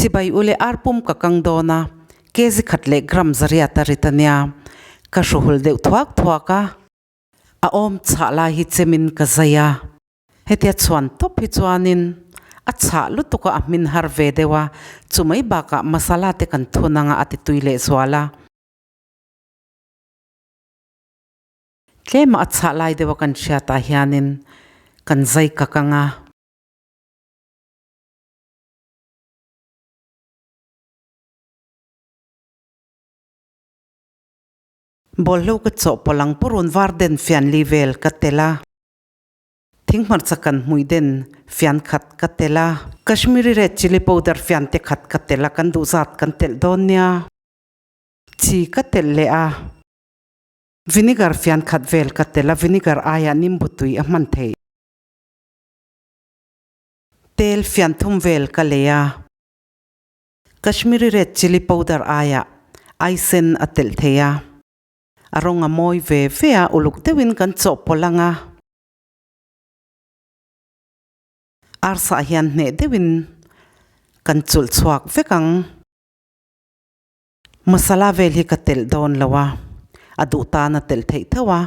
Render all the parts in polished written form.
Chibai ule ar pum ka kang dawn a, kg khat leh gram zariat a rit a nia. Ka hruhul deuh thuak thuak a. A awm chhah lai hi chemin ka zai a. Hetia chhuan tawp hi chuanin a chhah lutuk a a hmin har ve deuh a, chumai bakah masala te kan thun anga a ti tui leh zual a. Tlema a chhah lai deuh a kan hriatah hianin kan zai kak anga. Bawlhlo ka chawhpawlh ang purun var den fian li vel ka tel a. Thinghmarcha kan hmui den fian khat ka tel a. Kashmiri red chilli powder fian te khat ka tel a, kan duh zat kan telh dawn nia. Chi ka telh leh a. Vinegar fian khat vel ka tel a, vinegar aiah nimbu tui a hman theih. Tel fian thum vel ka lei a. Kashmiri red chilli powder aiah aisen a telh thei a, a rawng a mawi ve ve a, uluk deuhin kan chawhpawlh ang a. Arsa hian hneh deuhin kan chulh chhuak vek ang. Masala vel hi ka telh dawn lo a, a duh tan a telh theih tho a,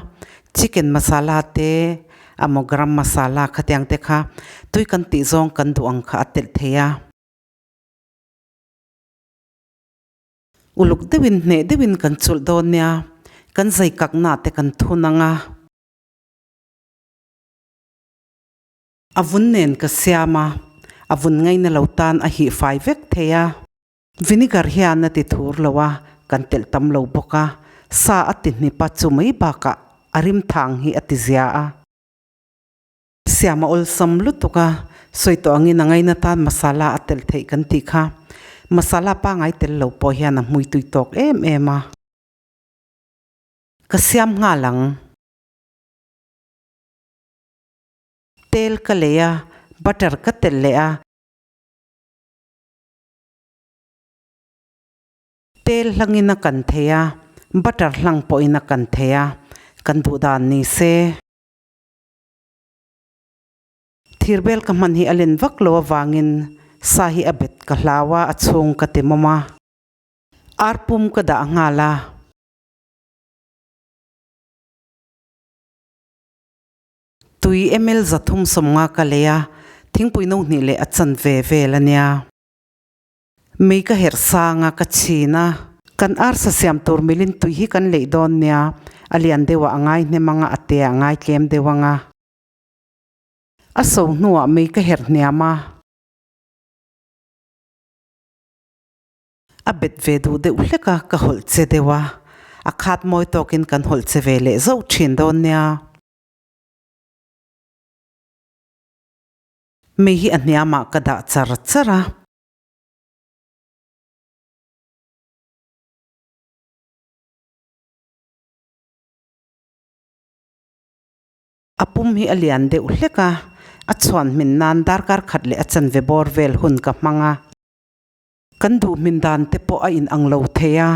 chicken masala te emaw garam masala khatiang te kha tui kan tih zawng kan duh ang kha a telh thei a. Uluk deuhin hneh deuhin kan chulh dawn nia, kan zai kakna te kan thun ang a. A vun nen ka siam a, a vun ngaina lo tan a hih fai vek thei a. Vinegar hian a ti thur lo a, kan telh tam lo bawk a, sa a ti hnip a chu mai bakah a rim thang hi a ti zia a. Siam a awlsam lutuk a, sawi tawh angin a ngaina tan masala a telh theih kan tih kha. Masala pangai tel lo pawh hian a hmui tui tawk em em a. Ka siam nghal ang. Tel ka lei a, butter ka telh leh a. Tel hlangin a kan thei a, butter hlang pawhin a kan thei a, kan duh dan ni se. Thirbel ka hman hi a len vak lo avangin sa hi a bet ka hlau a, a chhung ka ti mawm a. Ar pum ka dah nghal a. Tui ml 350 ka lei a, thingpui no hnih leh a chanve vel a nia. Mei ka herh sang a, ka chhin a. Kan arsa siam tur milin tui hi kan leih dawn nia, a lian deuh ah a ngai hnem anga a te ah a ngai tlem deuh anga. A so hnuah mei ka herh hniam a. A bet ve duh deuh hlek a, ka hawlh che deuh a. A khat mawi tawkin kan hawlh che ve leh zauh thin dawn nia. Mei hi a hniamah ka dah char char a. A pum hi a lian deuh hlek a, a chhuan hmin nan darkar khat leh a chanve bawr vel hun ka hmang a. Kan duh hmin dan te pawh a inang lo thei a.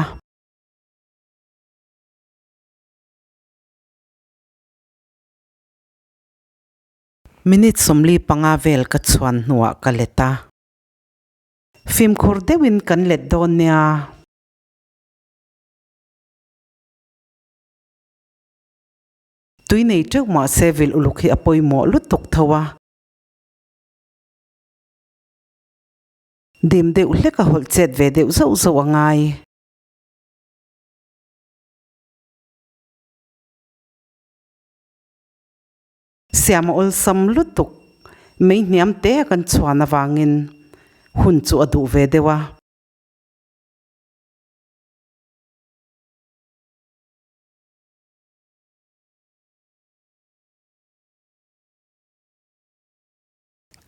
Minute 45 vel ka chhuan hnuah ka let a. Fimkhur deuhin kan let dawn nia. Tui nei teuh mahse vil uluk hi a pawimawh lutuk tho a. Dim deuh hlek a hawlh chet ve deuh zauh zauh a ngai. Siam a awlsam lutuk. Mei hniam te a kan chhuan avangin hun chu a duh ve deuh a.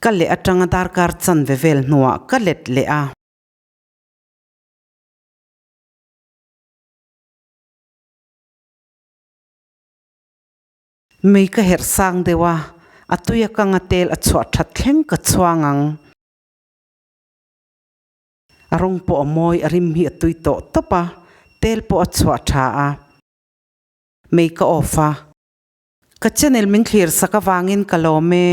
Ka leh atanga darkar chanve vel hnuah ka let leh a. Mei ka herh sang deuh a, a tui a kang a tel a chhuah that thleng ka chhuang ang. A rawng pawh a mawi, a rim hi a tui tawh tawp a, tel pawh a chhuah tha a. Mei ka off a. Ka channel min thlir sak avangin ka lawm e.